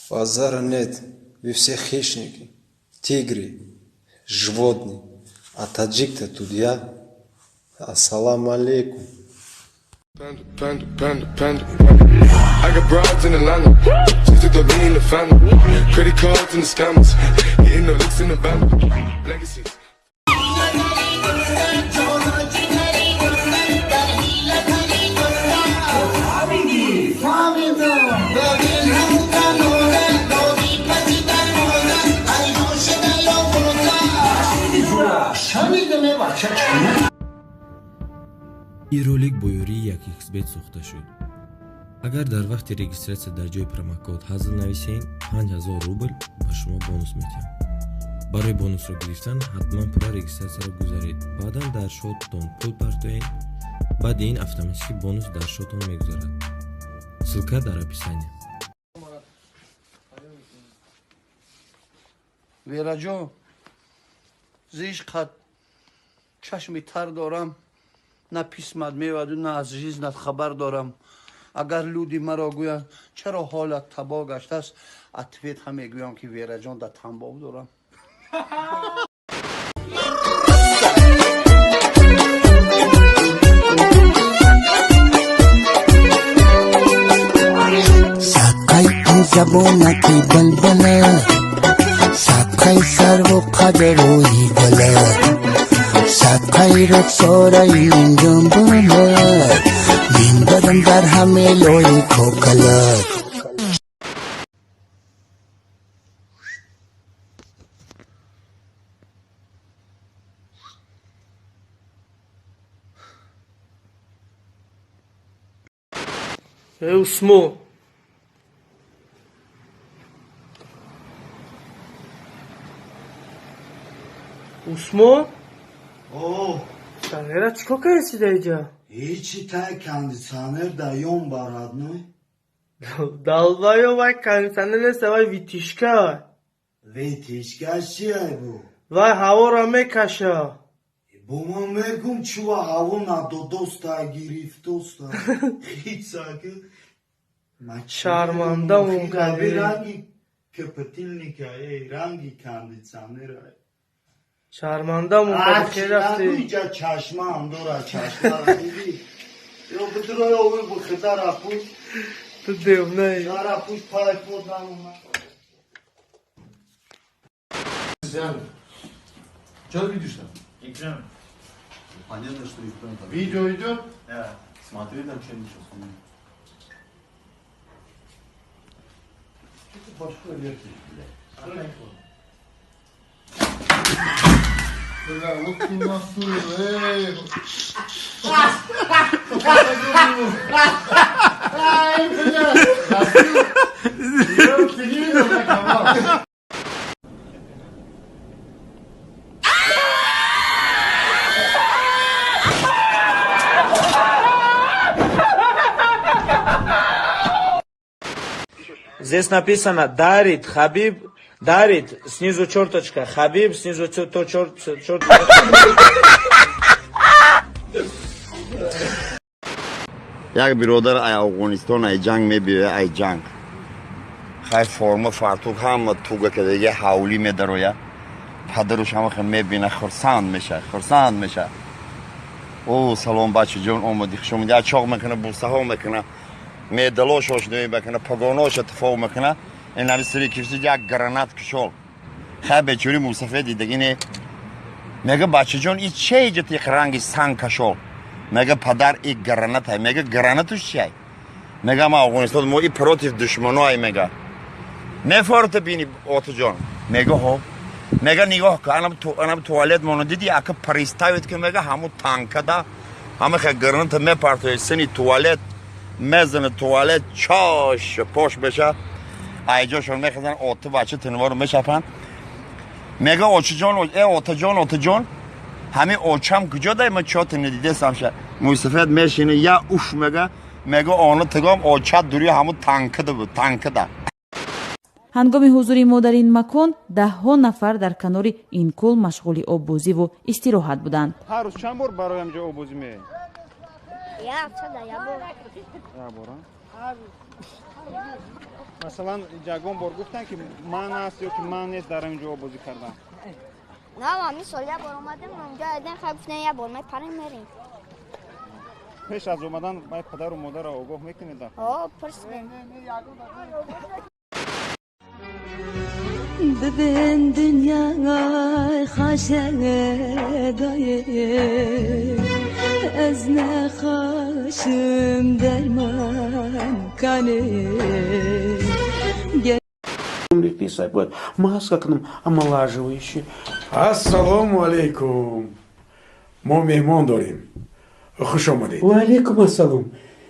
Базара нет, вы все хищники, тигры, животные. А таджик-то тут я. Ассаламу алейкум. Panda, panda, panda, panda. I got broads in Atlanta. Just to lean the family. Credit cards and the scammers. Hitting the licks in the band. Legacies. Ин ролик бо ёрии 1xBet сохта шуд. Агар дар вақти регистрация дар ҷои промокод ҳазл нависен, 5000 рубл ба шумо бонус медиҳам. Барои бонусро гирифтан ҳатман пурра регистрацияро гузаред, баъдан дар шоттон пул партоед, баъди ин автоматически бонус дар шоттон мегузарад. Ссылка дар описание. Вераҷон, зишқат чашми тар дорам, на писмат меваду, на аз жизнат хабар дорам. Агар люди маро гӯянд, чаро ҳолат табоҳ гаштааст, ответ ҳам мегӯям, ки Вераҷон дар тамбов дорам. Садқаи ин забонати балбала, садқаи сарву қадрӯи гала, садқаи рухсораи ин ҷунбулак, минбарам дар ҳаме лои кокалак. Эй, Усмон! Усмон? О, Санера чӣ кор кардеси дар иҷа? Ҳечи, тай кондитсионер даём барадной. Долбоёб, вай кондитсионер нест, вай вытяжка. Вытяжка чиай бу? Вай ҳаворо мекаша. Бо ман мегум, чува ҳаво надодоста, гирифтоста. Хицаки. Шармандамон кардӣ. Ранги кипятильника, эй, ранги кондитсионера. Шармандамон кардӣ, хел рафтӣ. Иҷа чашмаам дора, чашмара диди? Ё бидрои ови бухидара пуш. Ту девнаи. Дара пуш, пай под намона. Что ты видишь там? Экран. Понятно, что экран там. Видео идет? Да. Смотри там что-нибудь сейчас. Что ты башкой вертишь, блядь? Бля, вот ты насуил, эй! Ай, бля! Ты не видел, как она? Здесь написано дарит Хабиб, дарит, снизу черточка, Хабиб, снизу то черт, черт. Як биродар ай Афғонистон, ай ҷанг мебиёя, ай ҷанг хай форма фартук ҳама туга кадаги ҳавлӣ медароя. Падаруш ҳама мебина, хурсанд меша, хурсанд меша. О, салом, бачаҷон, омадӣ, хуш омадӣ. Чоқ мекуна, бусаҳо мекуна, медалош ошноӣ мекуна, погоноша тифоқ мекуна. Ин ҳами сири кифси як гранат кушол. Хай, бечури мусафед дидагине. Мега: бачаҷон, и че иҷати ранги санг кашол? Мега: падар, и гранатай. Мега: гранатуш чиай? Мега: ма Афғонистон, мо и против душманоай. Мега: мефорта бини, отаҷон? Мега: ҳо. Мега: нигоҳ кун, анам туалет моно диди, ака представить ки, мега, ҳамун танкада ҳама хе граната мепартои, сини туалет мезана, туалет чош пош меша. Айҷошон мехезан, ота бача тинворо мешапанд. Мега: очаҷон, э, отаҷон, отаҷон, ҳамин очам куҷо дай, ма чоти надидесамша? Мӯйсафед мешини, я уф мега. Мега: она тигом, очат дури ҳамун танкада буд, танкада. Ҳангоми ҳузури мо дар ин макон даҳҳо нафар дар канори ин кӯл машғули оббозиву истироҳат буданд. Ҳар рӯз чанд бор барои ҳамҷо оббозӣ меоед? Як бор. Як бор, масалан, ягон бор гуфтанд, ки ман аст ё ки ман нест дар ҳамин ҷо оббозӣ кардан? На, ҳамин сол як бор омадем онҷо, дидем, хай, гуфтем, як бор мепарем, мерем. Пеш аз омадан бай падару модарро огоҳ мекунед? Ҳо, пурсидем. ببین dünyay xaşe dayı Ez ne xaşım derman kani. Писать маска к нам омолаживающая. Ассалому алейкум. Мо меҳмон дорем. Хуш омадед. Ва алейкум ассалом.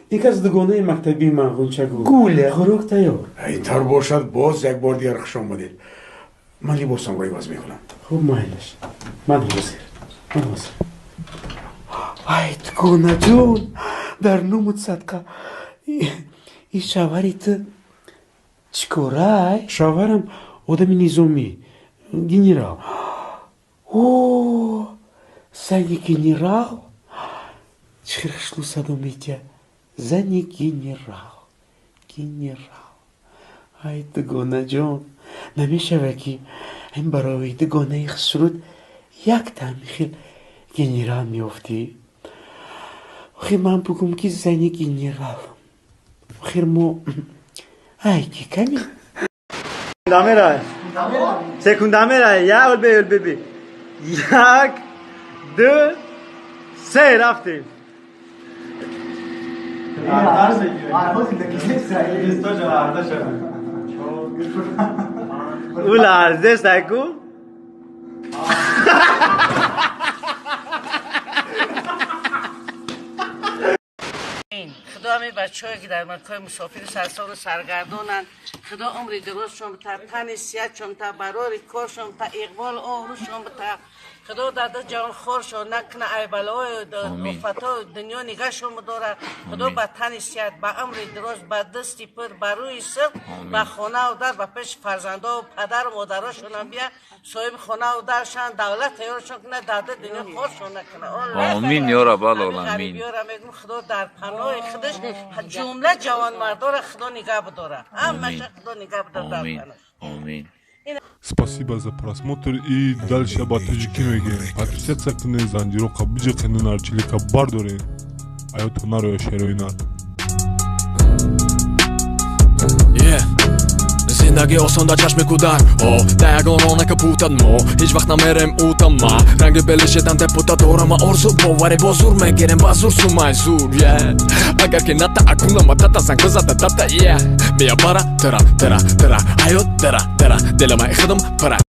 Ин кас дугонаи мактабии ман Ғунчагул. Гуля, хӯрок тайёр. Ин тавр бошад, боз як бор дигар хуш омадед. Ман либосамро иваз мекунам. Хуб, майлаш. Ман ҳозир. Ман ҳозир. Ай, дугонаҷон, дар нумут садқа. И шавҳари ту чӣ корай? Шавҳарам одами низомӣ, генерал. О, зани генерал? Чӣ хел садо метиҳад? Зани генерал. Генерал. Ай, дугонаҷон, намешавад, ки ин барои дугонаи хушрӯд як ҳамихел генерал меёфтӣ? Охир ман бугум, ки зани генерал. Охир мо ай ки ками. Секундамера. Секундамера. Я олбе олбеби. Як, ду, се, рафтем. Ӯ ларзест айку. Худо ҳамин бачаҳое, ки дар макои мусофиру сарсону саргардонанд, Худо умри дурустшон бита, тани сиҳатшон бита, барори коршон бита, иқболу обрӯшон бита. Худо дар ду ҷаҳон хоршон накуна, ай балои офатҳои дунё нигаҳшон бидорад. Худо ба тани сиҳат, ба умри дуруст, ба дасти пур, ба рӯи силқ, ба хонаву дар, ба пеши фарзандову падару модарошонам бия, соҳиби хонаву даршан, давлат тайёршон кунад, дар ду дунё хоршон накуна. Омин, ё раббал оламин. Ғарибиёра мегӯм, Худо дар паноҳи худаш ҷумла ҷавонмардора Худо нигаҳ бидорад, ҳамаша Худо нигаҳ бидорад дар паноҳ. Омин. Спасибо за просмотр и дальше ба тоҷикӣ мегӯем: подписаться кунед, занҷироқа биҷиқену нарчилика бардоред. Аёто нароя шерои нар. Зиндагӣ осон дар чашми кӯдак, о да ягон рона капутад, мо ҳеҷ вақт намерем утама ранги белишедан депутат дорама орзу боварӣ бо зур мегирем ба зур сумай зур е агар ки ната акунама тата занг бизада тата е мия бара тра тра тра ҳаёт тра тра дилама худам пара.